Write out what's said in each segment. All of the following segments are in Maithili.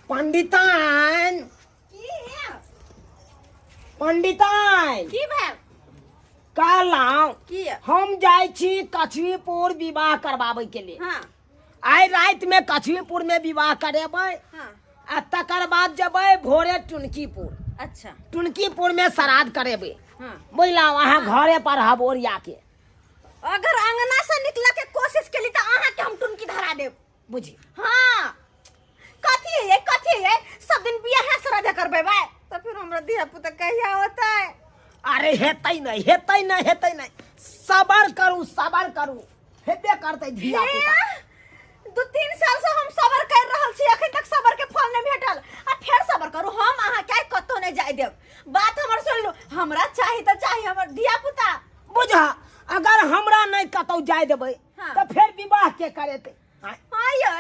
पंडिताइन। की है? पंडिताइन। की भेल? कहलहुँ की? हम जाइ छी कछुईपुर विवाह करबाबै के लिए। आइ राति में कछुईपुर में विवाह करेबै आ तकर बाद जेबै भोरे टुनकीपुर। टुनकीपुर में श्राद्ध करेबै। बुझलहुँ? अहाँ घरे पर रहब ओरिया के। अगर अंगना से निकले के कोशिश केली तऽ अहाँ के हम टुनकी धरा देब। बुझी। हाँ, कथी है ये? कथी है? सब दिन बियाह है श्राद्ध करबे बा तो फिर हमरा धिया पुता कहिया होता है? अरे हेतै नहीं, हेतै नहीं, हेतै नहीं, सबर करू, सबर करू, हेबे करतै धिया पुता। हे, 2-3 साल से हम सबर कर रहल छी, अखन तक सबर के फल नहीं भेटल आ फेर सबर करू। हम अहाँ के कतौ नहीं जाय देब। बात हमर सुन लू, हमरा चाही तऽ चाही हमर धिया पुता। बुझा, अगर हमरा नहीं कतौ जाय देबै तऽ फेर विवाह के करेतै? हाँ ये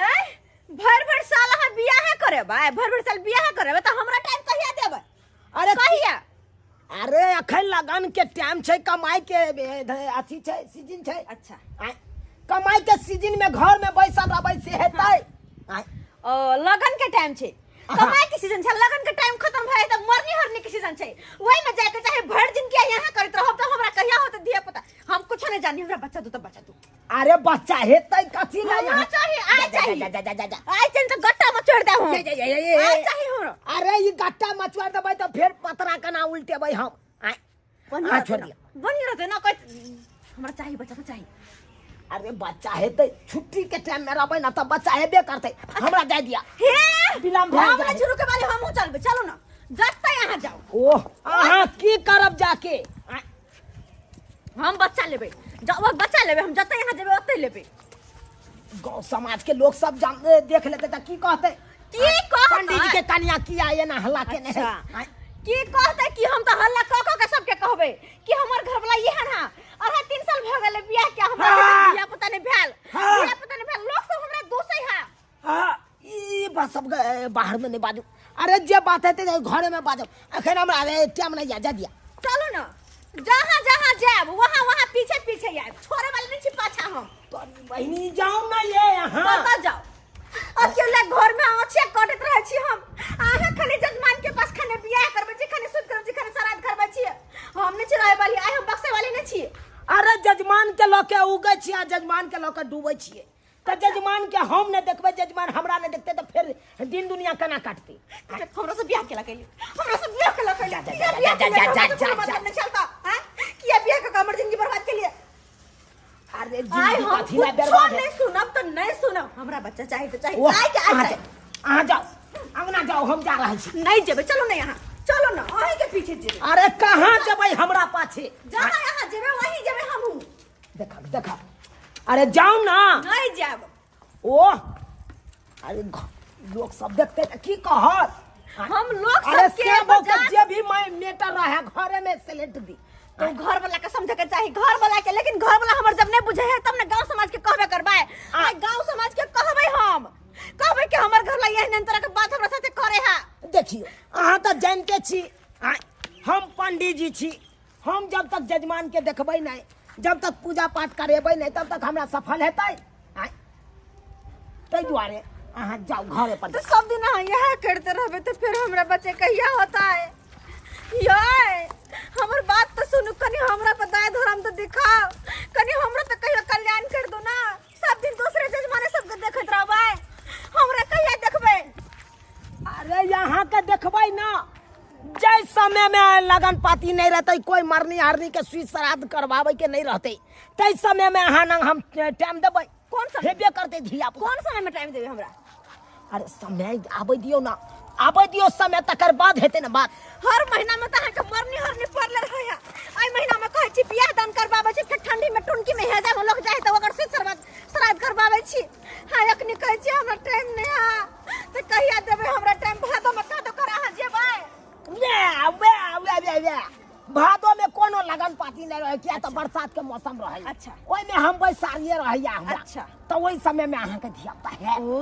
भर भर साल अहाँ बियाह करेबै, भर भर साल बियाह करेबै तऽ हमरा टाइम कहिया देबै? अरे कहिया? अरे अखन लगन के टाइम छै, कमाई के अथी छै, सीजन छै। आँय, कमाई के सीजन में घर में बैसल रहबै से हेतै? आँय। ओ लगन के टाइम छै, कमाई के सीजन छै, लगन के टाइम खत्म भए तऽ मरनी हरनी के सीजन छै, ओहि में जाके चाहे भरि दिन के यहाँ करैत रहब तऽ हमरा कहिया होतै धिया पुता? हम कुछो नहीं जानी, हमरा बच्चा दू तऽ बच्चा दू। अरे बच्चा हेतै कथी ला? हमरा यहाँ चाही, आइ जा, चाही। जा, जा, जा, जा, जा। आइ चाही तऽ गट्टा मचोड़ दे हम। जा, जा, जा, जा, जा। आइ चाही हमरा। अरे ई गट्टा मचोड़ देबै तऽ फेर पतरा केना उल्टेबै हम? आँय। बढ़िया हाँ, छोड़ रहतै दिया। ना, बढ़िया रहतै ना, कहै हमरा चाही बच्चा तऽ चाही। अरे बच्चा हेतै, छुट्टी के टाइम में रहबै ना तऽ बच्चा हेबे करतै। हमरा जाय दिया। हे, विलम्ब भए हम जाइ। नहि रुकै वाली, हमहूँ चलबै। चलू ना, जतै अहाँ जाउ। ओह, अहाँ की करब जाके? आँय। हम बच्चा लेबै, जब बच्चा लेबै हम जतै अहाँ जेबै ओतै लेबै। गाँव समाज के लोग सब जान देख लेते तऽ की कहते? की कहतै? पंडित जी के कनिया किया एना हल्ला केने है? आँय। की कहतै? कि हम तऽ हल्ला कऽ कऽ के सबके कहबै कि हमर घरवला एहन है, 2.5-3 साल भऽ गेलै बियाह के, हमरा धिया पुता नहि भेल। धिया पुता नहि भेल, लोक सब हमरा दोषै है। हाँ, ई बात सब बाहर में नहीं बाजू। अरे जे बात हेतै से घरे में बाजब। अखन हमरा अरे टाइम नहीं जा दिया। चलू ना, जहाँ जहाँ जायब वहाँ वहाँ पीछे पीछे आयब, छोड़े वाले नहीं छी पाछा हम। तो बहिनी जाओ ना ये यहाँ। कतऽ जाओ? अकेले घर में आछे कटैत रहै छी हम। अहाँ खाली जजमान के पास खाने बियाह करबै छी, खाने सुत करबै छी, खाने श्राद्ध करबै छी। हम नहि छी रहै वाली, आइ हम बक्से वाली नहि छी। अरे जजमान के लऽ के उगै छियै आ जजमान के लऽ के डूबै छियै, तऽ जजमान के हम नहि देखबै, जजमान हमरा नहि देखतै तऽ फेर दिन दुनिया केना काटतै? हमरा से बियाह केला कैली, हमरा से बियाह केला कैली। जा, जा, किया जा, बियाह जा, केला? जा, हमरा से जा, कोनो जा, मतलब नहीं चलता हैं? किया बियाह के हमर जिंदगी बर्बाद केलिए? अरे आइ जिंदगी हम कथी ला कुछो बर्बाद है? नहीं सुनब तऽ नहीं सुनब। हमरा बच्चा चाही तऽ चाही। ओह, आइ के आइ अहाँ चाही। जाउ, अहाँ जाउ, अंगना जाउ, हम जा रहल छी। नहीं जेबै, चलू नहीं यहाँ, चलू ना, अहीं के पीछे जेबै। अरे कहाँ जेबै हमरा पाछे? जहाँ यहाँ जेबै वहीं जेबै हमहूँ। देखा देखा, अरे जाउ ना। नहीं जाब। ओह, अरे लोग सब देखते तऽ की कहत? हम लोग अरे सबके से बहु के बजा जे भी मैं मेटर रहे घरे में सलेट दी। तो घर वाला के समझे के चाही, घर वाला के, लेकिन घर वाला हमर जब नहीं बुझे है तब ने गांव समाज के कहबे करबै। आइ गांव समाज के कहबै, हम कहबै कि हमर घर वाला एहन तरह के बात हमरा साथे करे है। देखियो, अहाँ तऽ जानते छी, हम पंडित जी छी, हम जब तक जजमान के देखबै नहीं, जब तक पूजा पाठ करेबै नहीं, तब तक हमरा सफल हेतै? आँय? ताहि दुआरे अहाँ जाउ घरे पर। तो सब दिन अहाँ इएह करते रहबै तऽ फिर हमरा बच्चे कहिया होता है? यै, हमर बात तऽ सुनू कनी, हमरा पर दया धर्म तऽ दिखाओ कनी, हमरा तऽ कहियो कल्याण कर दो ना। सब दिन दूसरे जजमाने सबके देखैत रहबै, हमरा कहिया देखबै? अरे यहाँ के देखबै ना, जाहि समय में लगन पाती नहीं रहते, कोई मरनी हरनी के सुई श्राद्ध करवावे के नहीं रहते, ताहि समय में अहाँ नंग हम टाइम देबै। कोन समय? हेबे करते धिया पुता। कोन समय में टाइम देबै हमरा? अरे समय आबै दियौ ना, आबै दियौ समय, तकर बाद हेतै ने बात। हर महीना में तऽ अहाँके मरनी हरनी पड़ले रहै है। एहि महीना में कहै छी बियाह दान करबाबै छी, फेर ठंडी में टुनकी में हेजा में लोग जाइ तऽ ओकर सुई श्राद्ध करबाबै छी। हाँ, अखनी कहै छी हमरा टाइम नहीं है, तऽ कहिया देबै हमरा टाइम? भादो में कादो कर अहाँ जेबै? वे वे वे वे वे, भादो में कोनो लगन पाती नहीं रहे, किया तऽ बरसात के मौसम रहे। ओहि में हम बैसारिये रहैया हमरा। तऽ ओहि समय में अहाँके धिया पुता है। ओ,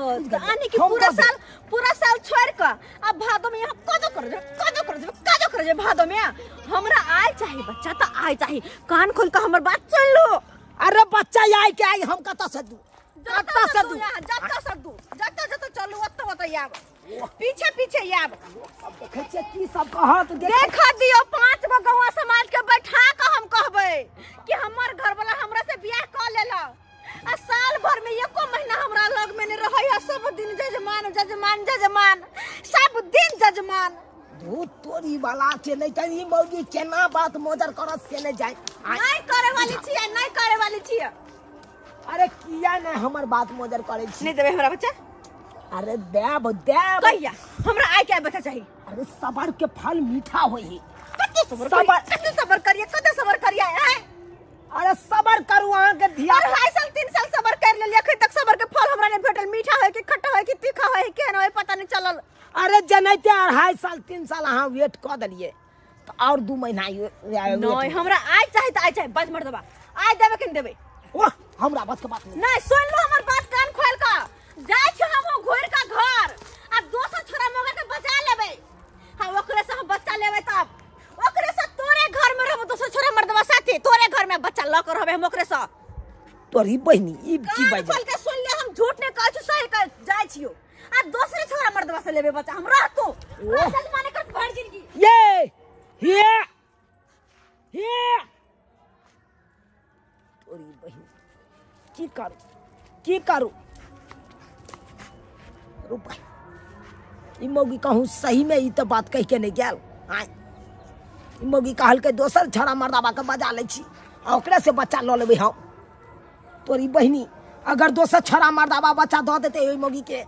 बुझि तऽ गेलियै। यानी कि हम पूरा तऽ साल, पूरा साल छोड़ कऽ अब भादो में यहाँ कादो कर जेबै, कादो कर जेबै, कादो कर जेबै भादो में। हमरा आय चाही बच्चा तऽ आय चाही, कान खोल कऽ हमर बात सुन लू। अरे बच्चा आय के आय हम कतऽ से दू? कतऽ से दू? जतऽ से दू, जतऽ जतऽ चलू ओतऽ ओतऽ आब। पीछे पीछे आयब। सब देखै छियै की सब कहत देख। देख दियो, 5 गो गौवा समाज के बैठा के हम कहबै कि हमर घर वाला हमरा से बियाह कऽ लेलक आ साल भर में एको महीना हमरा लग में नहीं रहै है। सब दिन जजमान जजमान जजमान, सब दिन जजमान। धूत तोरी वाला के नहीं त ई मौगी केना बात मोजर करत से नहीं जाए। नहीं करे वाली छियै, नहीं करे वाली छियै। अरे किया नहीं हमर बात मोजर करे छी? नहीं देबै हमरा बच्चा। अरे देब देब। कहिया हमरा आइ के बच्चा चाही? अरे सबर के फल मीठा होई है। कते सबर करिए, कते सबर करिए, कते सबर करिए हैं? अरे सबर करू अहाँ के धिया। 2.5 साल 3 साल सबर कर लेलिए, अखन तक सबर के फल हमरा नहीं भेटल। मीठा होय कि खट्टा होय कि तीखा होय केहन होय पता नहीं चलल। अरे जनैते 2.5 साल 3 साल अहाँ वेट कऽ देलिए तऽ और 2 महीना नहीं, हमरा आइ चाही तऽ आइ चाही, बस मर्दबा आइ देबे कि नहीं देबे? वाह, हमरा बस के बात नहीं। नहीं सुन लो हमर बात कान खोल के, जाय छी हम घुर के घर आ दोसर छोरा मौका के बचा लेबे। हां, ओकरे से हम बच्चा लेबे, तब ओकरे से तोरे घर में रहबो, दोसर छोरा मर्दबा साथे तोरे घर में बच्चा ल के रहबे हम ओकरे से। तोरी बहिनी ई की कान बाज खोल के सुन ले, हम झूठ नहीं कहै छी, सही कह जाय छियो आ दोसरे छोरा मर्दबा से लेबे बच्चा, हम रहतो रहत माने कर भर जिंदगी। ये ये ये तोरी बहिनी की करू की करू रुपा ई मौगी कहूँ सही में ई तो बात कह के नहीं गेल। आय ई मौगी कहलकै दोसर छड़ा मर्दाबा के बजा लै छी आ ओकरे से बच्चा लऽ लेबै हम। तोरी बहिनी अगर दोसर छड़ा मर्दाबा बच्चा दऽ देतै ओहि मौगी के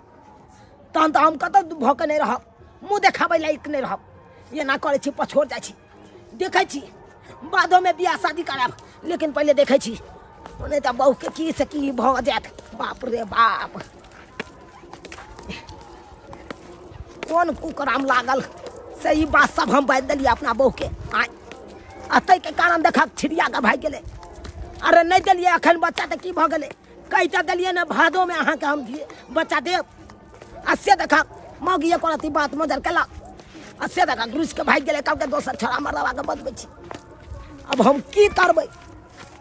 तहन तऽ हम कतौ भऽ के नहि रहब, मुँह देखाबै लायक नहि रहब। एना करै छी पछोड़ जाइ छी, देखै छी बादोमे बियाह शादी करायब, लेकिन पहिले देखै छी नहि तऽ बहुके की से की भऽ जायत। बाप रे बाप, कोन कुकराम लागल से ई बात सब हम बाजि देलियै अपना बहुके। आय आ ताहिके कारण देखक छिड़िया के भागि गेलै। अरे नहि देलियै अखन बच्चा तऽ की भऽ गेलै, कहि तऽ देलियै ने भादोमे अहाँके हम बच्चा देब। आ से देखक मौगी एको रत्ती बात मजर केलक आ से देखक रुसि के भागि गेलै, कहलकै दोसर छौड़ा मर्दाबाके बजबै छी। अब हम की करबै,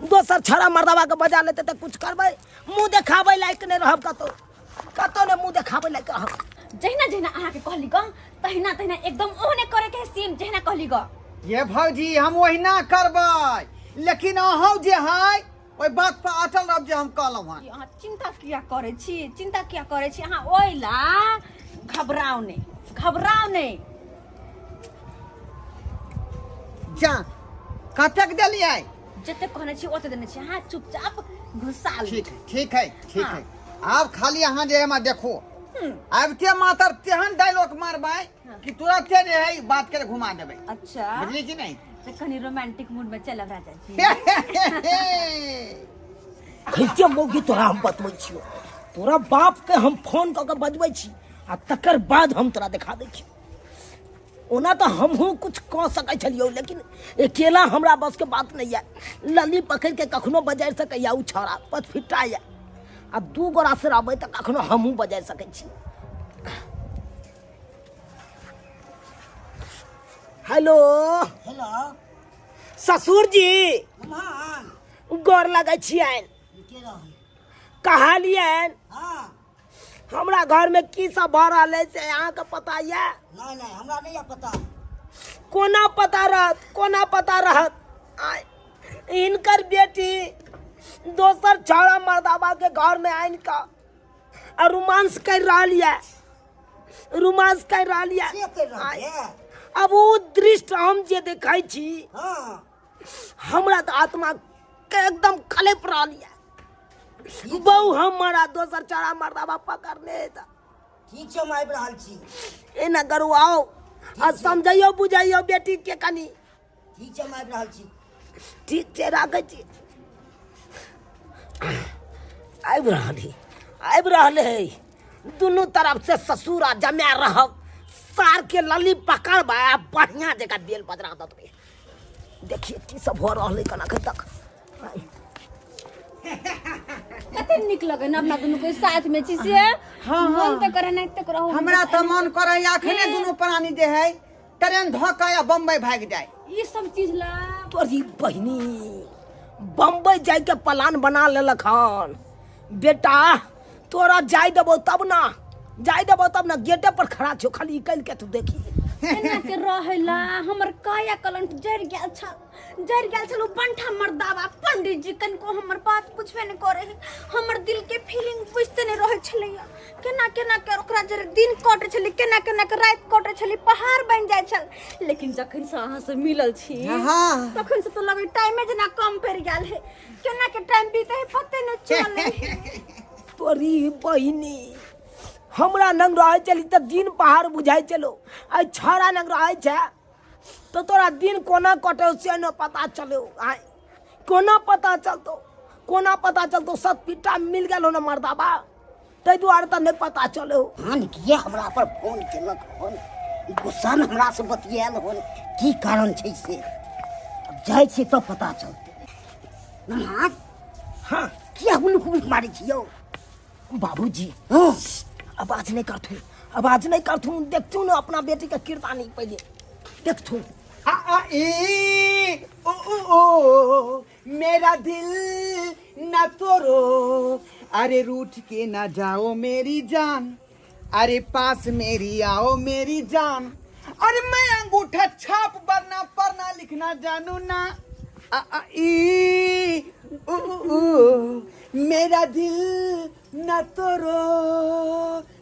दोसर छौड़ा मर्दाबाके बजा लेतै तऽ कुछ करबै? मुँह देखाबै लायक नहि रहब, कतौ कतौ नहि मुँह देखाबै लायक रहब। जहिना जहिना अहाँके कहली ग तहिना तहिना एकदम ओहने करे के है, सेम जहिना कहली ग। ये भौजी हम ओहिना करबै, लेकिन अहूँ जे है ओहि बात पर अटल रहब जे हम कहलहुँ हँ। ई अहाँ चिंता किया करै छी, चिंता किया करै छी अहाँ? ओहि ला घबराउ नहि, घबराउ नहि। जा कतेक देलियै? जते कहने छी ओते देने छी, अहाँ चुपचाप घुसा ली। ठीक है, ठीक है, ठीक हाँ। है। आब खाली अहाँ जे एमा देखो आबिते मातर तेहन डायलॉग मारबै कि तुरंते जे है बात के घुमा देबै। अच्छा, बुझली कि नहीं? तऽ कनि रोमांटिक मूड में चलब राजा जी। खैते मौगी तोरा हम बतबै छियौ, तोरा बाप के हम फोन कऽ के बजबै छी आ तकर बाद हम तोरा देखा दै छियौ। ओना तऽ हमहूँ कुछ कऽ सकै छलियौ, लेकिन अकेला हमरा बसके बात नहि यऽ। लली पकड़ि के कखनो बजारि सकैए ओ छौड़ा पचफिट्टा यऽ, आ 2 गोरा से रहबै तऽ कखनो हमहूँ बजारि सकै छी। हेलो हेलो ससुर जी, गोर लगै छियनि। कहलियनि हमरा घर में की सब भऽ रहल है से अहाँके पता यऽ? नहीं नहीं, हमरा नहीं है पता। कोना पता रहत, कोना पता रहत? आय, हिनकर बेटी दोसर छौड़ा मर्दाबा के घर में आनि कऽ आ रोमांस कर रहल यऽ, रोमांस कर रहल यऽ। से कर रहल यऽ? अब ओ दृश्य हम जे देखै छी, हाँ। हमरा तऽ आत्मा के एकदम कलपि रहल यऽ। बहु हमारा दोसर छौड़ा मर्दाबा पकड़ने है तऽ। ठीक छै, हम आबि रहल छी। एना करू, आउ आ समझैयौ बुझैयौ बेटी के कनी। ठीक छै, हम आबि रहल छी। ठीक छै, राखै छी। आबि रहल है, आबि रहल है। दुनू तरफ से ससुर आ जमा रहब, सार के लली पकड़बै आ बढ़िया जकाँ बेल बजरा देबै। देखिए की सब भऽ रहल है कना तक। कते नीक लगे ना अपना दुनू के साथ में छी से। हाँ, मन तऽ करे ना एतेक रहू। हमरा तऽ मन करे अखने दुनू प्राणी जे है ट्रेन धऽ के आ बम्बई भागि जाय। ई सब चीज ला तोरी बहिनी बम्बई जाय के प्लान बना लेलक हन। बेटा तोरा जाय देबो तब ना, जाय देबो तब ने गेटे पर खड़ा छो खाली निकल के तू देखी एना के रहेला हमर काया कलंट जरि गेल छल जरि गेल छल ओ बंठा मर्दाबा पंडित जी कनिको हमर बात बुझबे नहि करे है हमर दिल के फीलिंग बुझते नहि रहै छलैया केना केना के ओकरा जरे दिन कटे छलै केना केना के राति कटे छलै पहाड़ बनि जाइ छल लेकिन जखन से अहाँ से मिलल छी हाँ। तखन से तो लगे टाइमे जेना कम पड़ि गेल है केना के टाइम बीते है पते नहि चले तोरी बहिनी हमरा नंग रहै छली तऽ दिन पहाड़ बुझाइ छलो आइ छौड़ा नंग रहै छै तऽ तोरा दिन कोना कटौ से न पता चलो आइ कोना पता चलतो कोना पता चलतो सतपिट्टा मिल गेलो न मर्दाबा ताहि दुआरे तऽ नहि पता चलो हन किए हमरा पर फोन केलक हन ई गुस्सामे हमरासँ बतियायल हन की कारण छै से आब जाइ छियै तब पता चलतै नमहार हाँ किया हुलुक हुलुक मारै छी यौ बाबूजी हँ आवाज नहीं करथुन आवाज नहीं करथुन देखथुन ना अपना बेटी के किरदानी पहले देखथुन आ आ ई उ उ ओ मेरा दिल ना तोड़ो अरे रूठ के ना जाओ मेरी जान अरे पास मेरी आओ मेरी जान अरे मैं अंगूठा छाप वरना पढ़ना लिखना जानू ना आ आ ई उ उ उ मेरा दिल ना तोड़ो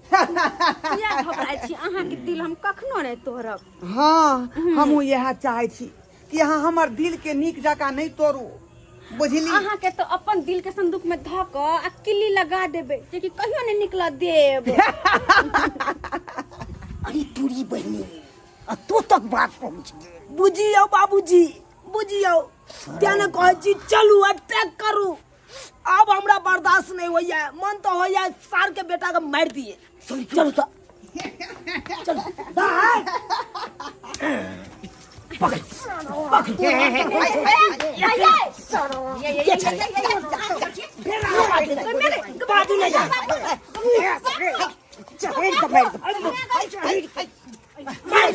किया घबराइ छी अहाँके दिल हम कखनो नहि तोड़ब हाँ हमहूँ इएह चाहै छी कि अहाँ हमर दिल के नीक जकाँ नहि तोड़ू बुझली अहाँके तऽ अपन दिल के संदूक में धऽ कऽ आ किल्ली लगा देबै जे कि कहियो नहि निकलऽ देब अरे तोरी बहिनी आ तो तक बात पहुँच गेल बुझियौ बाबूजी बुझियौ तें ने कहै छी चलू अटैक करू आब हमरा बर्दाश्त नहीं होइया मन तो होइया सार के बेटा के मार दिए चलू तो चलू दाय पकड़ पकड़ के छै? बाजू नहीं जा चढ़ के मारि दे मार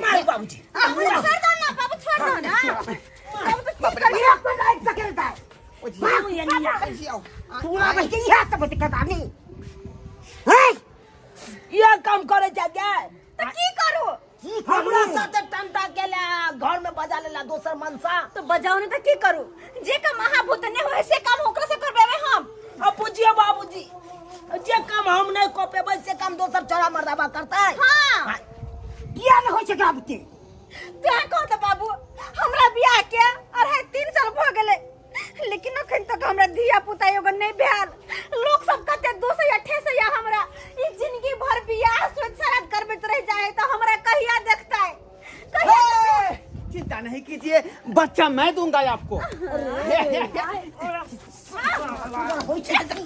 मार बाबूजी छोड़ दो ना बाबू छोड़ दो ना बाबू तो की इएह पर लागि सकेलता बाबू ये नहीं आ। तोरा बहिन के इएह सब दिक्कत आनी हैं ये काम करे जाके तो की करू की हमरा करू साथे टंटा के ले घर में बजा लेला दोसर मनसा तो बजाओ ने तो की करू जे काम महाभूत नहीं होए से काम ओकरा से करबेबे हम अब पूछियो बाबूजी जे काम हम नहीं कऽ पेबै से काम दोसर चोरा मर्दाबा करतै हाँ। किया नहि होइ छै एकरा बुते तैं कह तऽ बाबू हमरा बियाह के 2.5-3 साल भऽ गेलै लेकिन अखन तक हमरा धिया पुता एगो नहीं भेल लोग सब कहते दोसैया ठेसैया हमरा ई जिंदगी भर बियाह सोच श्राद्ध करबैत रह जाए तो हमरा कहिया देखतै कहिया हे, चिंता नहीं कीजिए बच्चा मैं दूंगा आपको होइ छै तू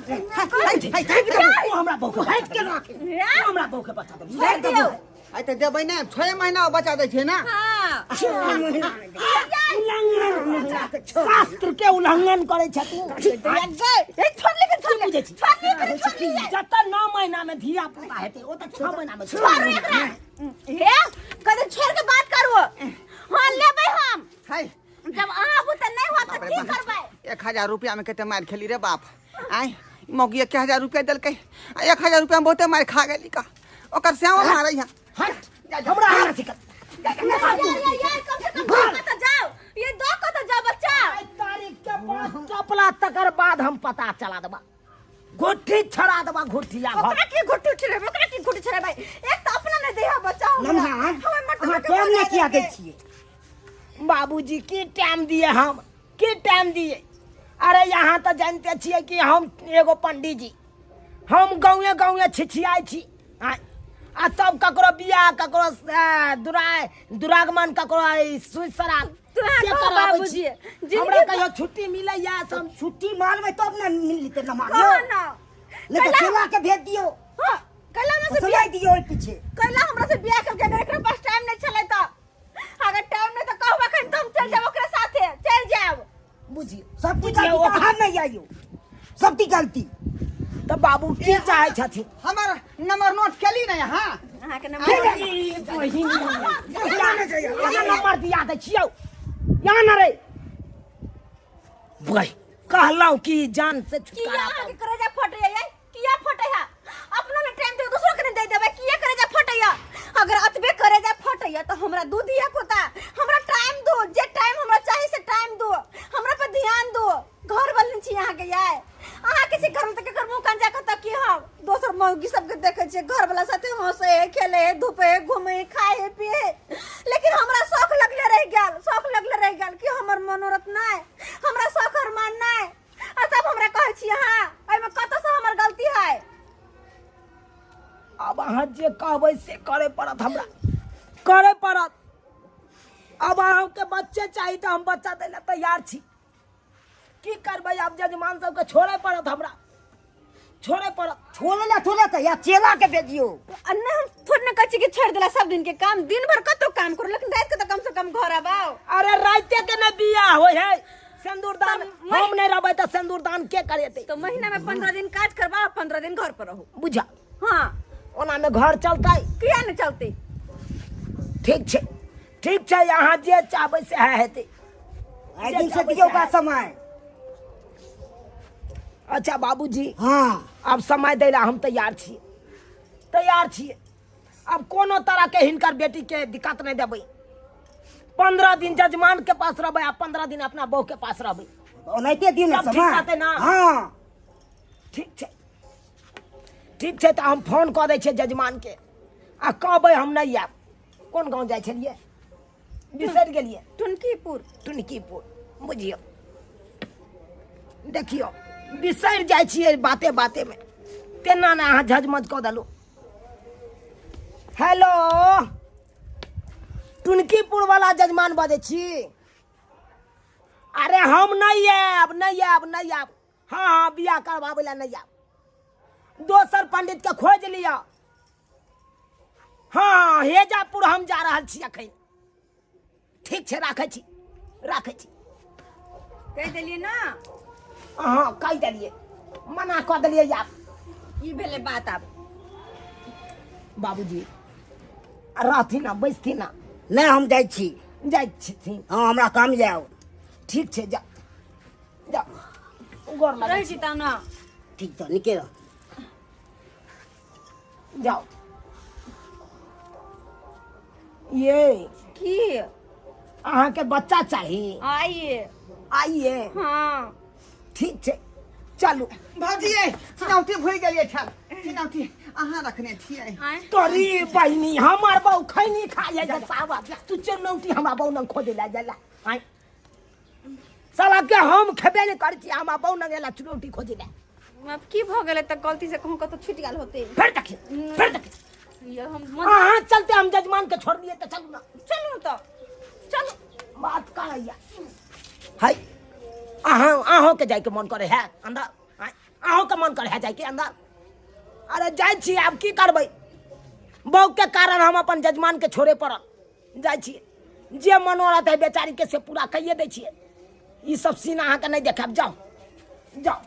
हमरा बहू के हटि के राख तू हमरा बहू के बचा दे छोड़ दियौ आइ तऽ देबै ने 6 महीना बचा दै छै ना हाँ शास्त्र के उल्लंघन करे छै तू ए छोड़ लेकिन छोड़ बुझै छी छोड़ ले छोड़ ले जतऽ 9 महीना में धिया पुता हेतै ओ तऽ 6 महीना में छोड़ एकरा हे कदे छोड़ के बात करू हाँ लेबै हम हाय जब अहाँ बुते नहीं हुआ तो की करबै 1000 रुपया में कते मारि खेली रे बाप आय मौगी 1000 रुपया देलकै आ 1000 रुपया में बहुते मारि खा गेली का ओकर श्यामा मारै है हट हमरा हाथ से कर यार यार यार कम से कम दो का तो जाओ ये दो का तो जाओ बच्चा तारीख के बाद चपला तकर बाद हम पता चला देबा घुट्ठी छड़ा देबा घुट्ठिया घर ओकरा की घुट्टी छड़ेबै ओकरा की घुट्टी छड़ेबै एक तो अपना नहीं देहा बच्चा हमरा। नमहार हमें मर्द अहाँ के टाइम बना नहि किया दै देलकै। छियै बाबूजी की टाइम दिए हम की टाइम दिए अरे यहाँ तो जानते छियै कि हम एगो पंडित जी हम गाँवे गाँवे छिछियाइ छी आँय। आ तब ककरो बियाह ककरो दुरागमन ककरो ई सुइ सराग तोरा से कहो कराबै बाबूजी, छी। जिनके हमरा कहियो छुट्टी मिलैया से हम छुट्टी मारबै तब ने मिलतै नमहार कहो यौ ना नहि तऽ कैला चेला के भेज दियौ हाँ, कैला हमरा से सुनाइ बियाह दियौ ओहि पीछे कैला हमरा से बियाह करके अगर एकरा पास टाइम नहीं छलै तऽ अगर टाइम नहीं तऽ कहब अखन तऽ हम चल जाब ओकरा साथे चल जाब बुझियौ सब बुझियौ गलती तऽ अहाँ नहि आइयौ सब गलती तऽ बाबू की चाहै छथिन हमर नंबर नोट केली ने यहाँ अहाँके नंबर यहाँ नंबर दिया दै छियौ यहाँ न रे बुआई कहलहुँ कि जान से किया छुटकारा अहाँके करेजा फटैया यै किया फटै है अपनो ने टाइम दे साथे हंसे है, खेले है, धूपे है, घूमे है, खाए है, पिए है। लेकिन हमरा शौक लगले रह गेल, शौक लगले रह गेल कि हमर मनोरथ नहीं, हमरा शौक अरमान नहीं। आ तब हमरा कहै छी अहाँ, एहिमे कतऽ से हमर गलती है? आब अहाँ जे कहबै से करे पड़त, हमरा करे पड़त। आब अहाँके बच्चे चाही तऽ हम बच्चा दै लए तैयार छी। की करबै आब, जजमान सबके छोड़े पड़त, हमरा छोड़े पड़त। छोड़े ला थोड़े तऽ या चेला के भेजियो। आ नहीं, हम थोड़े ना कहै छी कि छोड़ देला सब दिन के काम, दिन भर कतौ काम करू, लेकिन रात के तऽ कम से कम घर आबाओ। अरे राते के ने बियाह होय है, सिंदूरदान हम नहीं रहबै तऽ सिंदूरदान के करेतै? तो महीना में 15 दिन काज करबाओ, 15 दिन घर पर रहू। बुझा। हाँ। ओना में घर चलतै? किया नहीं चलतै? ठीक छै, ठीक छै, अहाँ जे चाहबै सएह हेतै। आइ दिन से दियौ का समय। अच्छा बाबूजी। हाँ। आब समय दै ला हम तैयार छियै, तैयार छियै। आब कोनो तरह के हिनकर बेटी के दिक्कत नहीं देबै। 15 दिन जजमान के पास रहबै आ 15 दिन अपना बहू के पास रहबै। ओनाहिते दिन सब ठीक समय। रहतै ना? हाँ। ठीक छै, ठीक छै। तऽ हम फोन कऽ दै छियै जजमान के आ कहबै हम नहि आयब। कोन गाँव जाइ छलियै, बिसरि गेलियै। टुनकीपुर। टुनकीपुर। बुझियौ, देखियौ, बिसरि जाइ छियै बाते बातेमे, तेना ने अहाँ झजमज कऽ देलहुँ। हेलो, टुनकीपुर वाला जजमान बजै छी? अरे हम नहि आयब, नहि आयब, नहि आयब। हाँ हाँ, बियाह करबाबै लए नहि आयब, दोसर पंडित के खोजि लिअ। हाँ, हेजापुर हम जा रहल छी अखन। ठीक छै, राखै छी, राखै छी। कहि देलियै ना? अहाँ कहि देलियै, मना कऽ देलियै आब। ई भेलै बात आब। बाबूजी रहथिन ना, बैसथिन ना। नहि, हम जाइ छी। जाइ छथिन? हाँ, हमरा काम जाओ। ठीक छै, जा जा, गोर लगै। रहै छी तब ना। ठीक तऽ निके रह। जाओ। ये की? अहाँके बच्चा चाही? आइए। आइए? हाँ। ठीक छै, चलू। भौजी ये चिनौती भूलि गेलियै छल, चिनौती अहाँ रखने छियै। आँय? तोरी बहिनी, हमर बहू खैनी खा जाइ छै सावा, तू चुनौती हमरा बहू नंग खोजै लए जाला। आँय साला के, हम खेबे नहि करै छी, हमरा बहू नंग एला चुनौती खोजै लए। आब की भऽ गेलै? तऽ गलती से कहूँ कतौ छुटि गेल होतै। फेर देखी, फेर देखी। ये हम अहाँ चलते हम जजमान के छोड़लियै तऽ चलू ना। चलू तऽ चलू। बात करैया है अहाँ, अहूँके जाइके मन करे है अंदर? आँय, अहूँके मन करे है जाइके अंदर? अरे जाइ छी, आब की करबै? बहूके कारण हम अपन जजमानके छोड़े पड़ल। जाइ छियै, जे मनोरथ है बेचारीके से पूरा कैये दै छियै। ई सब सीन अहाँके नहि देखायब। जाउ जाउ।